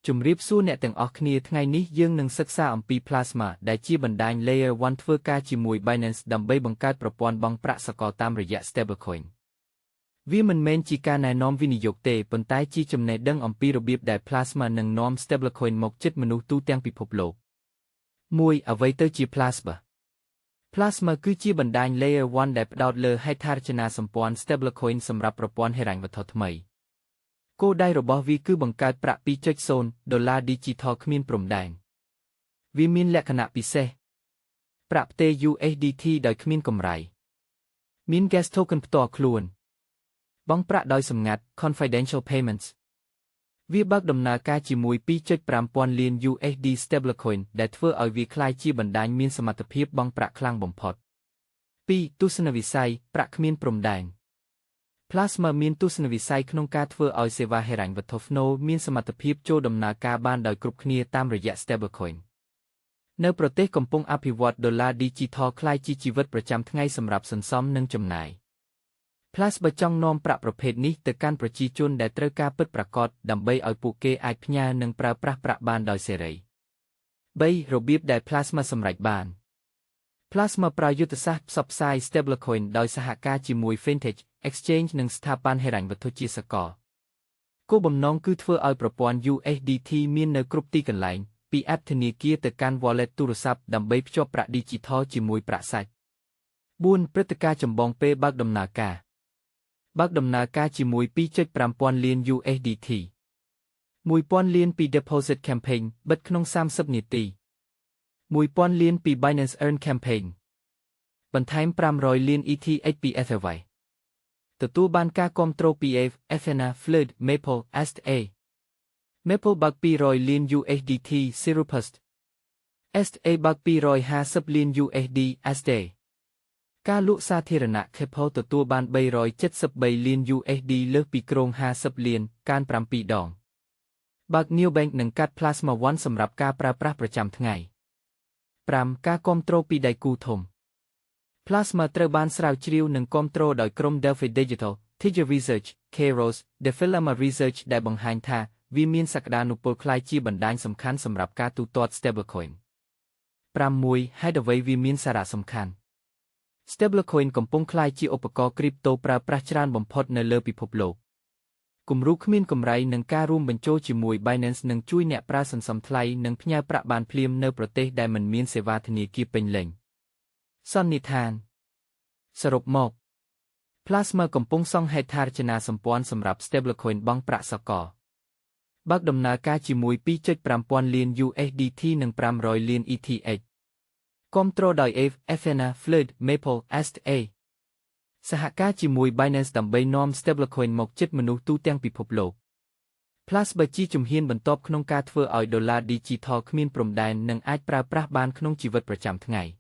ជំរាបសួរអ្នកទាំងអស់គ្នាថ្ងៃនេះយើងនឹងសិក្សាអំពី Plasma ដែលជាបណ្ដាញ Layer 1ធ្វើការជាមួយ Binance ដើម្បីបង្កើតប្រព័ន្ធបង់ប្រាក់សកលតាមរយៈ Stablecoin។ វាមិនមែនជាការណែនាំវិនិយោគទេប៉ុន្តែជាចំណេះដឹងអំពីរបៀបដែល Plasma នឹងនាំ Stablecoin មកជិតមនុស្សទូទាំងពិភពលោក1អ្វីទៅជា Plasma? Plasma គឺជាបណ្ដាញ Layer 1ដែលផ្ដោតលើហេដ្ឋារចនាសម្ព័ន្ធ Stablecoin សម្រាប់ប្រព័ន្ធហិរញ្ញវត្ថុថ្មី។គោលដៅរបស់វាគឺបង្កើតប្រាក់2.0ដុល្លារឌីជីថលគ្មានព្រំដែនវាមានលក្ខណៈពិសេសប្រាក់ផ្ទេរ USDT ដោយគ្មានកម្រៃមាន Gas Token ផ្ទាល់ខ្លួនបង់ប្រាក់ដោយសម្ងាត់ Confidential Payments វាបើកដំណើរការជាមួយ2.5ពាន់លាន USD Stablecoin ដែលធ្វើឲ្យវាក្លាយជាបណ្ដាញមានសមត្ថភាពបង់ប្រាក់ខ្លាំងបំផុត2ទស្សនវិស័យប្រាក់គ្មានព្រំដែន Plasma មានទស្សនវិស័យក្នុងការធ្វើឲ្យសេវាហិរញ្ញវត្ថុ Fno មានសមត្ថភាពចូលដំណើរការបានដោយគ្រប់គ្នាតាមរយៈ Stablecoin នៅប្រទេសកំពុងអភិវឌ្ឍដុល្លារឌីជីថលក្លាយជាជីវិតប្រចាំថ្ងៃសម្រាប់សន្សំនិងចំណាយ Plasma ចង់នាំប្រាក់ប្រភេទនេះទៅកាន់ប្រជាជនដែលត្រូវការពិតប្រាកដដើម្បីឲ្យពួកគេអាចផ្ញើនិងប្រើប្រាស់ប្រាក់បានដោយសេរី3របៀបដែល Plasma សម្រេចបាន Plasma ប្រើយុទ្ធសាស្ត្រផ្សព្វផ្សាយ Stablecoin ដោយសហការជាមួយ Fintech Exchange និងស្ថាប័នហិរញ្ញវត្ថុជាសកលគោលបំណងគឺធ្វើឲ្យប្រព័ន្ធ USDT មាននៅគ្រប់ទីកន្លែងពី app ធនាគារទៅកាន់ wallet ទូរស័ព្ទដើម្បីភ្ជាប់ប្រាក់ឌីជីថលជាមួយប្រាក់សាច់4ព្រឹត្តិការណ៍ចម្បងពេលបើកដំណើរការបើកដំណើរការជាមួយ2.5ពាន់លាន USDT 1000លានពី Deposit Campaign បិទក្នុង30នាទី1000លានពី Binance Earn Campaign បន្ថែម500លាន ETH ពី Etherway ទទួលបានការគាំទ្រពី Aave, Ethena, Fluid, Maple, STA Maple បើក200លាន USDT Syrupus STA បើក250លាន USD STA ការលក់សាធារណៈ Keppel ទទួលបាន373លាន USD លើសពីគ្រោង50លានកាន7ដងបើក Neobank និងកាត់ Plasma One សម្រាប់ការប្រើប្រាស់ប្រចាំថ្ងៃ5ការគាំទ្រពីដៃគូធំ Plasma ត្រូវបានស្រាវជ្រាវនិងគាំទ្រដោយក្រុម Delphi Digital, Tiger Research, Kairos, Defilama Research ដែលបង្ហាញថាវាមានសក្តានុពលក្លាយជាបណ្ដាញសំខាន់សម្រាប់ការទូទាត់ Stablecoin 6ហេតុអ្វីវាមានសារៈសំខាន់ Stablecoin កំពុងក្លាយជាឧបករណ៍គ្រីបតូប្រើប្រាស់ច្រើនបំផុតនៅលើពិភពលោកគំរូគ្មានកម្រៃនិងការរួមបញ្ចូលជាមួយ Binance នឹងជួយអ្នកប្រើសន្សំថ្លៃនិងផ្ញើប្រាក់បានភ្លាមនៅប្រទេសដែលមិនមានសេវាធនាគារពេញលេញសន្និដ្ឋានសរុបមក Plasma កំពុងសង់ហេដ្ឋារចនាសម្ព័ន្ធសម្រាប់ Stablecoin បង់ប្រាក់សកលបើកដំណើរការជាមួយ2.5ពាន់លាន USDT និង500លាន ETH គាំទ្រដោយ Aave, Ethena, Fluid, Maple, STA សហការជាមួយ Binance ដើម្បីនាំ Stablecoin មកជិតមនុស្សទូទាំងពិភពលោក Plasma ជាជំហានបន្ទាប់ក្នុងការធ្វើឲ្យដុល្លារឌីជីថលគ្មានព្រំដែននិងអាចប្រើប្រាស់បានក្នុងជីវិតប្រចាំថ្ងៃ។